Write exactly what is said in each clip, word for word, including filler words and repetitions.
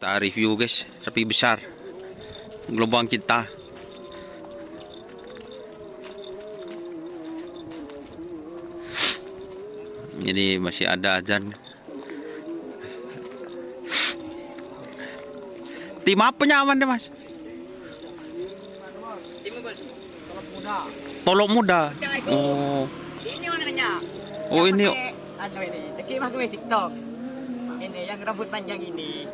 Ta' review, guys, sapi besar. Gelombang Cinta. Ini masih ada azan. Tim apa nyaman deh, Mas? Tolok Muda. Oh. Ini warnanya. Oh, ini. Pakai, anu ini, lagi pakai TikTok. Ini yang rambut panjang ini.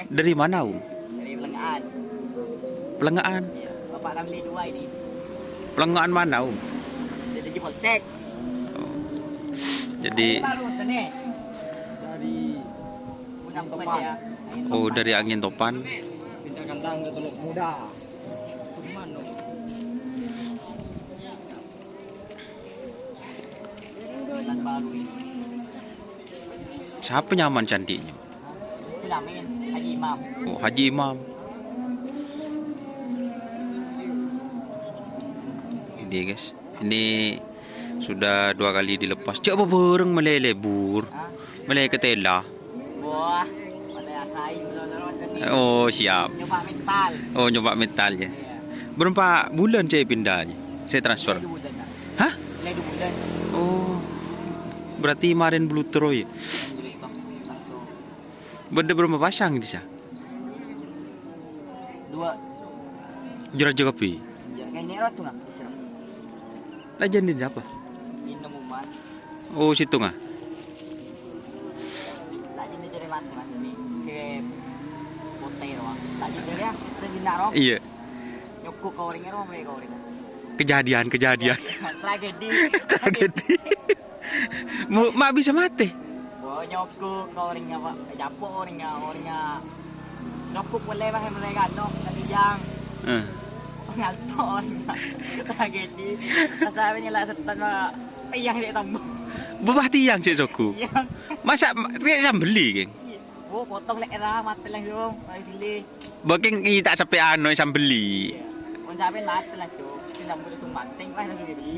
Dari mana, Om? Dari Pelengaan. Pelengaan? Iya, Bapak Ramli dua ini. Pelengaan mana, Om? Dari Polsek. Oh. Jadi. Baru, Mas, nih. Dari Angin Topan. Oh, dari Angin Topan. Pindah kandang ke Tolok Muda. Siapa nyaman cantiknya? Haji Imam. Oh, Haji Imam. Ini, guys. Ini sudah dua kali dilepas. Cek apa bareng melele, Bur? Hah? Melele ketela. Wah, pada asai belum lewat tadi. Oh, siap. Nyoba mental. Oh, nyoba mental ya. Iya. Berapa bulan saya pindah ya? Saya transfer. Dua bulan, Kak. Hah? Mulai dua bulan. Oh. Berarti kemarin belum terus ya? Belum terus, langsung. Benda berapa pasang di sana? Dua. Jero-jero pi? Ya, kayaknya ratu nggak? Lah, jadi apa? Minum umat. Oh, situ nggak? Lah, jadi dari mati, Mas, ini. Si putih doang. Lah, jadi ya, kita di Naro. Iya. Nyokok ka orèng, ero, ka orèng. Kejadian, kejadian. Tragedi. Tragedi. Mu-, ma' bisa mati. Oh, nyokok ka orèng apa? Capok orèng, orèng. Nyokok boleh, Mas, mulai kano, tapi yang Eh. Ngalto orèng. Tragedi. Pas saya nyela setan, Pak. Tiang sè tombo. Bebah tiang sè sogo. Iya. Masa ma-, kayak sambeli, geng? Iya. Oh, potong lek era, mati langsung. Paling silih. Bokeng i tak sampe anu sambeli. Iya. Pon sampe mati langsung. Sing sambut langsung mati, wah, langsung dibeli.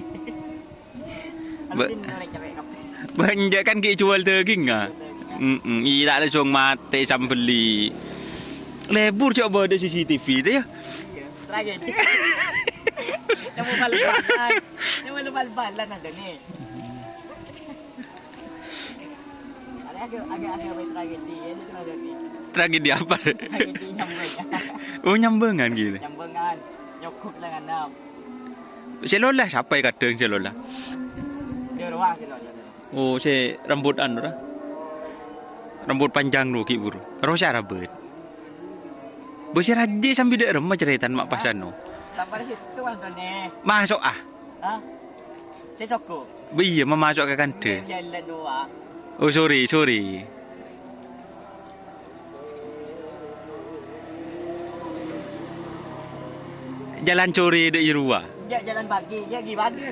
Ba-, Alvin ngorek cewek kabeh. Banja kan ghi' jual daging, ah. Jual daging, ah. Mm-mm, iya, langsung mati sambeli. Lebur coba ada C C T V itu ya. Iya, tragedi. Nemu bal-balan. Nemu bal-balan ada nih. Ada, ada, ada, ada tragedi, ya, itu tragedi. Tragedi apa? Tragedi nyambung. Oh, nyambangan gitu. Nyambangan. Nyokok lengan enam. Sè lola sapa ya kadhâng sè lola? Dia doang sè lola. Oh, sè rambut anu, ra? Rambut panjang lo, ghi' buru. Rosa rambut. Bos sè rajè sambi dâ' remma carètana ma' pas anu. Sampai situ, Mas Doni. Masuk, ah. Hah? Sè sogo. Bâ iyâ, mamasok ka kandhâ. Jalan doang. Oh, sorry, sorry. Jalan core dâ' iyâ rowa. Ya, jalan pagi. Ya, ghi' pagi.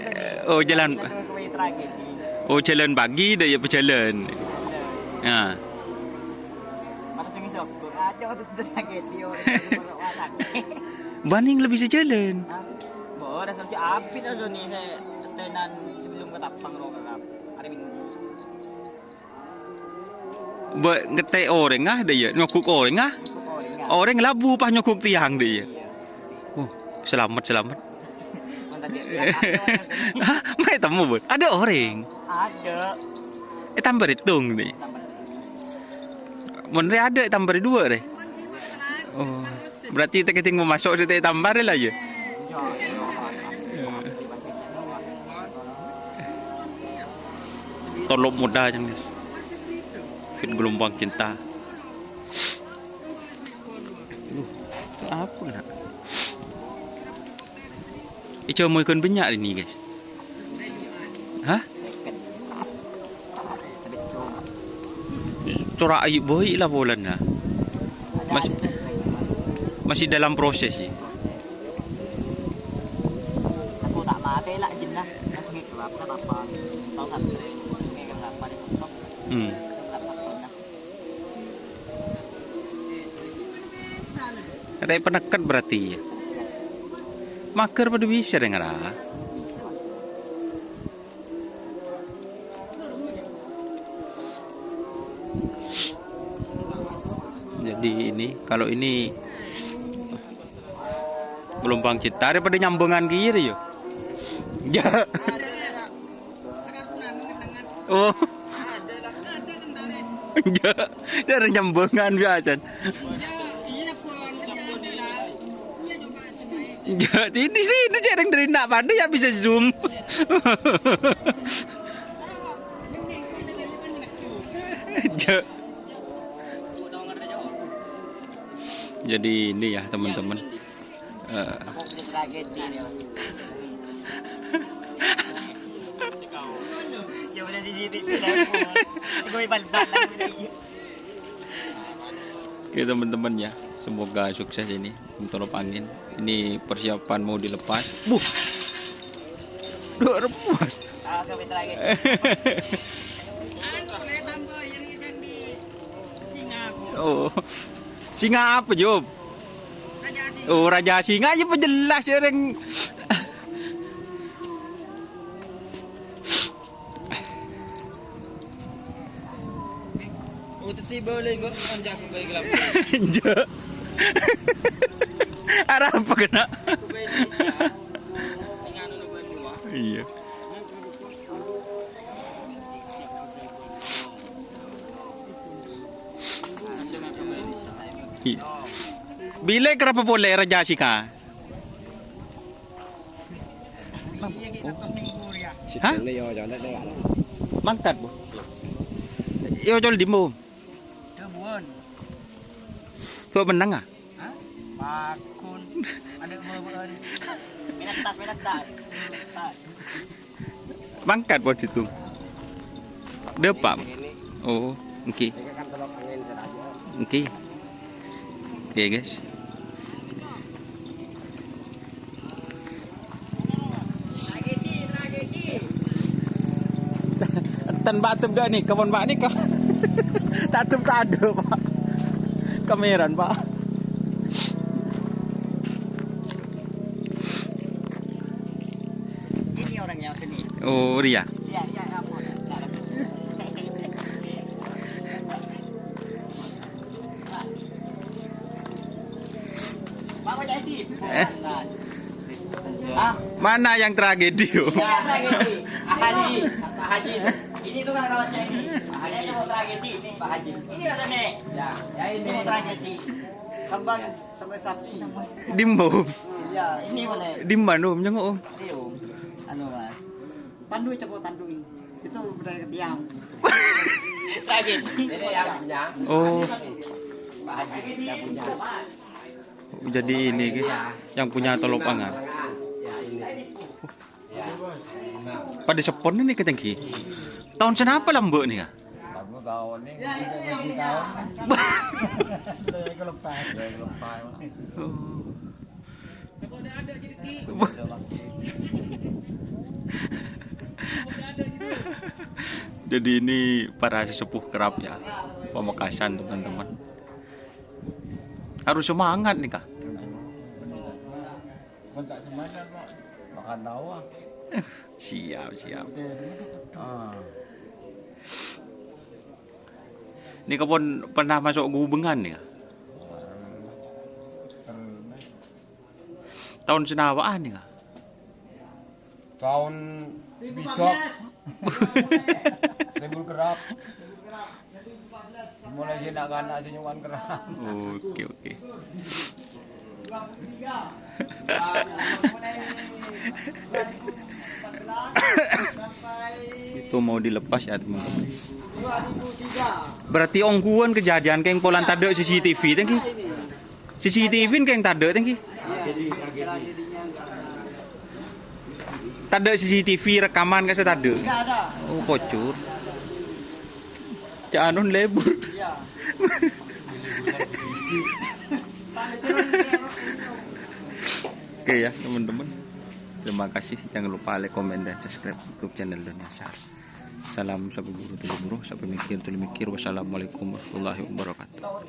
Oh, jalan. Jalan ke tragedi. Oh, jalan pagi dâ' iyâ pajhâlân. Ya. Mata sing sogo. Aja waktu tragedi, orang. Bânnè lebbi sè jhâlân. Hah? Bo, ada satu abit aja nih, saya tenan sebelum ke Tapang, Roka, hari Minggu. Bâ-, ngetè' orèng, ah, dâ' iyâ, nyogok orèng, ah. Orèng, ah. Orèng labu pas nyogok tiang, dâ' iyâ. Iya. Oh, selamat, selamat. Mantap, ya. Hah? Mai temu, Bun? Ada orèng? Ada. Eh, tambâ rètong, dâ' iyâ. Tambâ. Mon rè ada, tambâ rè dua, rè. Oh. Berarti ta' kèdhing mamasok sè ta' ètambâ rè la, yâ? Tolok Muda, jâng, guys. Fit Gelombang Cinta. Duh, apa kena? Ijo moy kon bânnya' ini, guys. Hah? Tora ayu boy la polana. Mas-, masih dalam proses sih. Aku tak mati lah, Jin, lah. Masih ngeklap, nggak apa-apa. Tahu satu, ngeklap pada stop. Hmm. Ngeklap satu, nah. Rè' panèkèt berarti, yâ. Mager padâ bisa dèng ra. Jadi ini, kalau ini gelombang gitar pada nyambungan kiri ya. Ya. Oh. Ya, dari nyambungan biasa. Ya, di, di sini jarang dari nak pada ya bisa zoom. Ya. Jadi ini ya, teman-teman. Eh. Oke, teman-teman ya, semoga sukses ini. Tolop angin. Ini persiapan mau dilepas. Buh. Duh, remas. Oh. Singa apa, Job? Oh, raja singa ya, apa jelas ya, orang. Oh, tadi boleh gua anjak kembali ke lapangan. Enjak. Arah apa kena? Iya. Iya. Bilâ kerap polè raja singa? Hah? Mangkat, Bu. Yo, col dimo. Kebun. Kok menang, ah? Hah? Pakun. Ada kebun. Minat tas, minat tas. Mangkat, Bu, ditu. Depak. Oh, oke. Oke. Oke, guys. Enten, Pak, tutup gak nih? Kebun, Pak, nih, kok. Tutup kado, Pak. Kameran, Pak. Ini orangnya sini. Oh, iya. Iya, iya, iya. Pak Haji. Eh? Hah? Mana yang tragedi, yo? Iya, tragedi. Pak Haji, Pak Haji. Ini tuh kan rawat saya ini. Pak Haji. Ini mau tragedi ini. Pak Haji. Ini katanya. Ya, ya ini. Ini mau tragedi. Sambal, sambal sapi. Dimbo. Iya, ini boleh. Dimbo, Om, nyengok, Om. Iya, Om. Anu, Mas. Tandu, coba tandu ini. Itu budaya ketiam. Tragedi. Ini yang punya. Oh. Pak Haji, yang punya. Jadi ini, Ki, yang punya tolop angin. Ya, ini. Ya. Pada sepon ini ketenggi. Tahun senapa lah, Mbok, nih, Kak? Empat puluh tahun nih. Ya, itu yang punya. Saya kelepas. Saya kelepas. Oh. Jadi ini para sesepuh kerap ya, Pamekasan, teman-teman. Harus semangat nih, Kak. Bukan tak semangat, Pak. Makan tahu, ah. Siap, siap. Ah. Ini kebun pernah masuk gubengan nih, Kak? Pernah. Tahun senawaan nih, Kak? Tahun bidok. Timbul kerap. Mulai si anak-anak si nyuwan kerap. Oke, oke. Itu mau dilepas ya, teman-teman. Berarti ongghuwân kejadian kèng polana tadâ' C C T V, tènggi. C C T V kèng tadâ', tènggi. Tadâ' C C T V rekaman kassa tadâ'. Nggak ada. Oh, pocor. Ca'non lebur. Iya. Oke ya, teman-teman. Terima kasih. Jangan lupa like, komen, dan subscribe YouTube channel Doniasar. Salam sabbhâ ghuru tolè ghuru, sabbhâ mikir tolè mikir. Wassalamualaikum warahmatullahi wabarakatuh.